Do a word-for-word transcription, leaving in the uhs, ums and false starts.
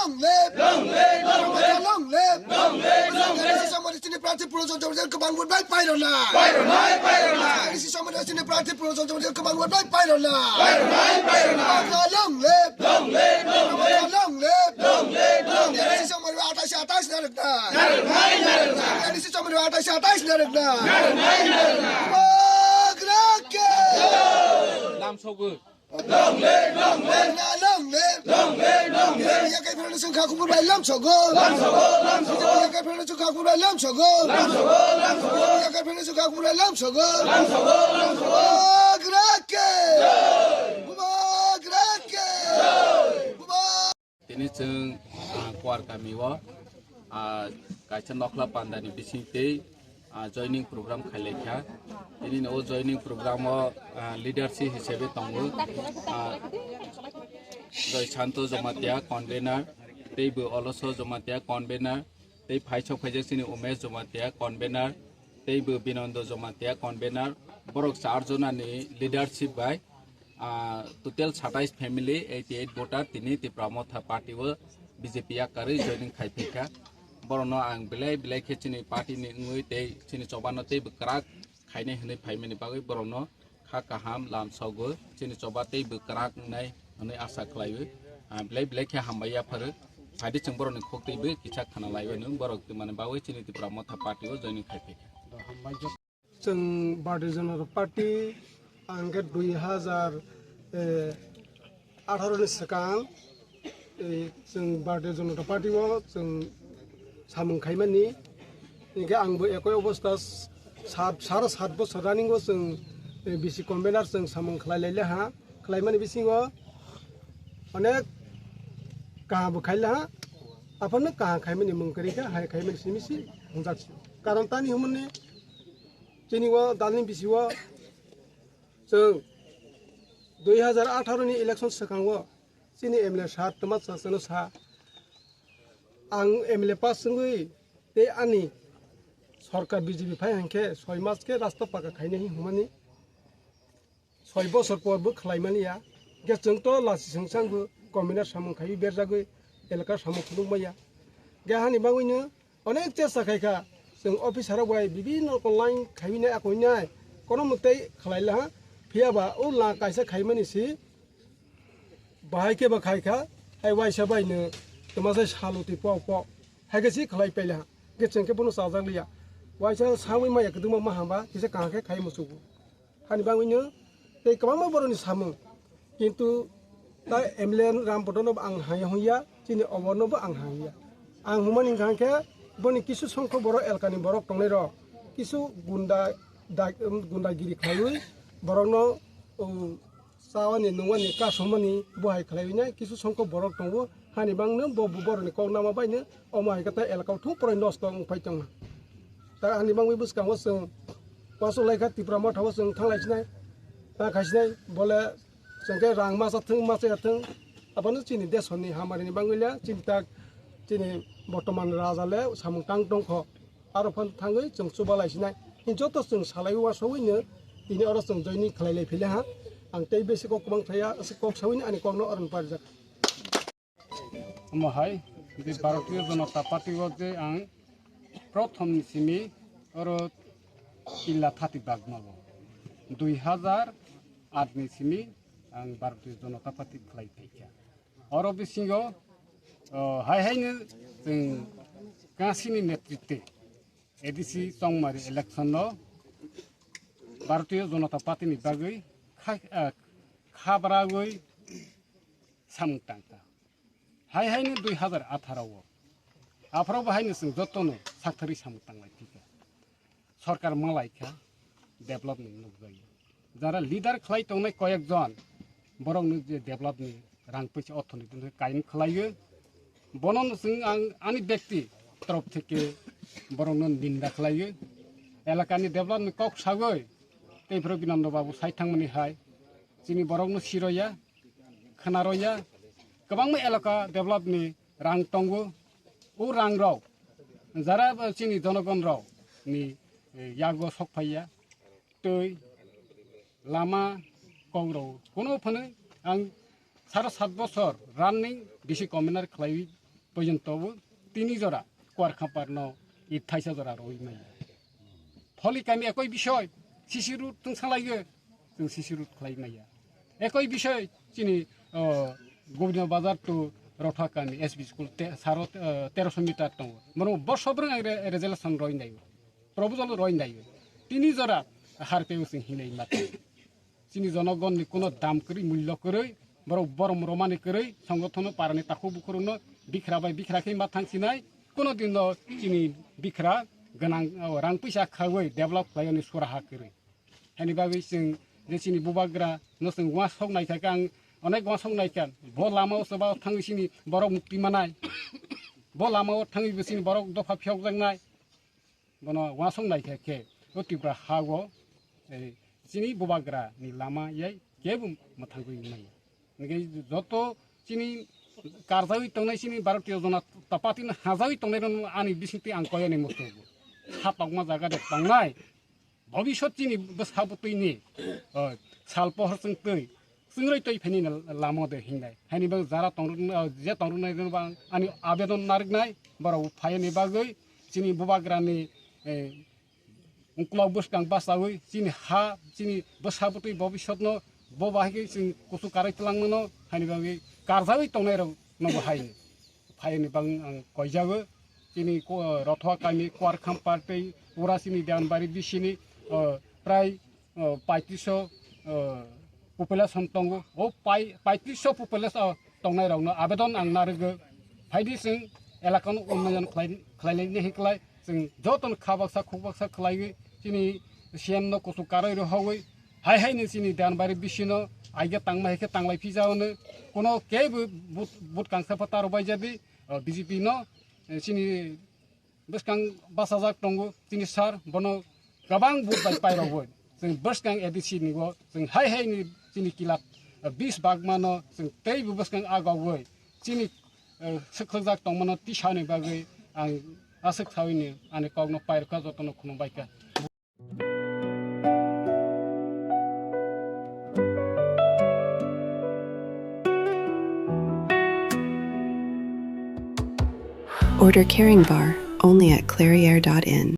Long live! Long live! Long live! Long live! Long live! N C C somani chini prarthi Purozon Jamatia kwbang vote bai pairona. Pairona, pairona. N C C somani chini prarthi Purozon Jamatia kwbang vote bai pairona. Pairona, pairona. Long live! Long live! Long live! Long live! Long live! N C C somani athais athais narwkna. Narwknai, narwknai. N C C somani athais athais narwkna. Narwknai, narwknai. Bubagra ke. Lam sogo. Long live, long live. Long live, long live. Long live, long live. Yakai phano sung kha kubur bai lam sogo. Lam sogo, lam sogo. Yakai phano sung kha kubur bai lam sogo. Lam sogo, lam sogo. Yakai phano sung kha kubur bai lam sogo. Lam sogo, lam sogo. Bubagra ke. Bubagra ke. Bubagra Tini chwng, ah, Kuar kami o, ah, kaisa nokhla pandani bising tei, ah, joining program khailai kha. Tini o joining program o, ah, leadership hisabe tongo, ah, Joy Santo Jamatia convener, tei bo Oloso Jamatia convener, tei phaisok phaijak chini Umesh Jamatia convener, tei bo Binondo Jamatia convener. Borok char jona ni leadership bai, ah, total satais family, eighty eight voter tini Tipra Motha party o B J P yakarwi joining khai phaikha. Borokno ang belai belai khe chini party ni wngwi tei chini choba no tei bwkrak khainai hwnwi phaimani bagwi borokno kha kaham lam sogwi chini choba tei bwkrak wngnai hwnwi asa khlaiwi, ah, belai belai khe hambai yapharo. Phaidi chwng borokni khok twiwi kisa khna laiwi hwnwi borok twmani bagwi chini Tipra Motha party o joining khai phaikha. Chwng Bharatiya Janata Party ang khe dui hazar, eh, atharo ni swkang, eh, chwng Bharatiya Janata Party o chwng samung khaimani. Hinkhe angbo ekoi obostha sat, sara sat bosor running o chwng, eh, B C convener chwng samung khlai lai le ha. Khlaimani bisingo onek kaham bo khai le ha. Aphano kaham khaimani mung kwrwi kha, hai khaimani simi si hwnjak si. Karon tani hwnmani Chini o dalni bisi o chwng dui hazar atharo ni election swkang o chini M L A sir twma chwng sa ang M L A pass wngwi tei ani sorkar B J P phai hinkhe soi mas khe rasta paka khainai hwnmani soi bosor por bo khlaimani ya. Ge chwng to lasi swngchang bo communal samung khaiwi berjagwi elaka samung khuluk maya. Ge hani bagwino Onek chesta khai kha, chwng officer rok bai bibinno rokom line khaiwi nai, akoi nai, kono mwtai khlai la ha. Phiya ba o lang kaisa khaimani si, bahai khe ba khai kha, hai waisa bai no twma sai salo twi pok pok, hai khe si khlai pai la ha. Khe chwng khe bono chajak liya, waisa sawi maya kwdwma ma hamba, kisa kaham khe khai muchugo. Hani bagwino tei kwbangma borokni samung. Kintu ta M L A Ram Bodon no ang hai hwnya, chini oborno bo ang hai hwnya. Ang hwnmani hwnkha khe boni kisu songkho borok elkani borok tongnai rok kisu gunda da-, gundagiri khlaiwi borokno, um, chawani nungwani kasumani bo hai khlaiwi nai kisu songkho borok tongo. Hani bangno bo, bo borokni kok nama baino omo hai khe ta elakao thung porai nosto wng phai tongma. Ta hani bangwi bwskango chwng wansuk lai kha Tipra Motha o chwng thang lai sinai, ta khai sinai, bole chwng khe rang masa thung, masa ya thung, abono chini desoni hamari ni bangwi le chini tak chini bortoman raja le samung tang tong kho, aro phano thangwi chwng chuba lai sinai. Hini joto chwng salai wasogwi no tini oro chwng joining khlai lai phile ha, ang tei besi kok kwbang thaya, kok sawi ni ani kok no oro ni parijak. Omo hai, je Bharatiya Janata Party o je ang prothom ni simi oro illa thati bagma o. Dui hazar aat ni simi ang Bharatiya Janata Party khlai phaikha. Oro bisingo, o, hai hai no chwng Kansi ni netritwe A D C Chongmari election no Bharatiya Janata Party ni bagwi kha-, ah, khabragwi samung tangkha. Hai haino dui hazar atharo o. Aphoro bo haino chwng jotono sakthari samung tanglai phikha. Sorkar malai kha, develop ni nukjagwi. Jara leader khlai tongnai koyek jon, borokno je develop ni rang puisa orthoniti no kaiyung khlaio. Bono no chwng ang ani bekti torop theke borokno ninda khlaio. Elakani develop ni kok sagwi, tei phoro Binando Babu sai thangmani hai, chini borokno siroya, khwnaroya, kwbangma elaka develop ni rang tongo. O rang rok jara chini jonogon rok ni, eh, yago sok phaiya, twi, lama, kok rok. Kuno phano ang sara sat bosor running bisi commissioner khlaiwi Porjonto bo tini jora Kuarkhampar no i thaisa jora roi maya. Pholi kami ekoi bisoi, C C road tong salaiyo, tong C C road khlai maya. Ekoi bisoi chini, o, Gobinda Bazar to Rotha kami S B school te, saro, eh, teroso meter tongo. Mono borso brang ang re-, resolution roi nayo. Proposal roi nayo. Tini jora harpe using hinai mata. Chini jonogonni kuno dam kwrwi, mullo kwrwi, borok borom romani kwrwi, songothono parani takhuk bukhuruno bikhra bai bikhra khe ma thangsinai, kuno dino chini bikhra gwnang, o, rang puisa khaui develop khlaiyani suraha kwrwi. Haini bagwi chwng je chini bubagra no chwng uansuk naikha khe ang onek uansuk naikha, bo lama o swba thangwi chini borok mukti manai, bo lama o thangwi bo chini borok dopha phiyokjaknai. Bono uansuk naikha khe o Tripura ha o, eh, chini bubagra ni lama yai kebo mwthangwi manya. Hingke joto chini karjawi tongnai chini Bharatiya Janata Party ni hajawi tongnai rok ani bisingtwi ang koyani muchungo. Ha tongma jaga de tongnai. Bobisot chini bwsa bwtwi ni, eh, sal pohor chwng twi. Chwngrwi twi phaini lamo de hingnai. Haini bagwi jara tongrwk, je tongrwknai rwno bang ani abedon narwknai, borok phayani bagwi chini bubagrani, eh, uklok bwskang bachawi chini ha, chini bwsa bwtwi bobisotno bo bahai khe chwng kuchuk karwi twlangmano, haini bagwi karjawi tongnairokno bo haini. Phaini bang ang koijago. Chini ko-, Rothwa kami Kuarkham party pura chini Deanbari bisini, o, prai, o, paitrisho, o, population tongo. O pai-, paitrisho population, o, tongnai rokno abedon ang narwgo. Phaidi chwng elakano unnayan khlai, khlailai ni hiklai. Chwng jotono kha baksa khuk baksa khlaiwi chini C M no kuchuk karwi rohogwi. Hai hai ni chini Deanbari bisino aige tangma hai khe tanglai phijao no. Kuno kebo but, but kangsa pho taro baijadi. O, B J P no, eh, chini bwskang bachajak tongo, chini sir, bono kwbang vote bai pairogwi. Chwng bwskang A D C ni o, chwng hai hai ni chini kila, eh, bis bagmano, chwng teibo bwskang agogwi. Chini, eh, swkhlwkjak tongmano tisani bagwi ang aswk sawi ni ani kokno pairokha jotono khulumbaikha. Order Caring Bar only at clairiere dot in.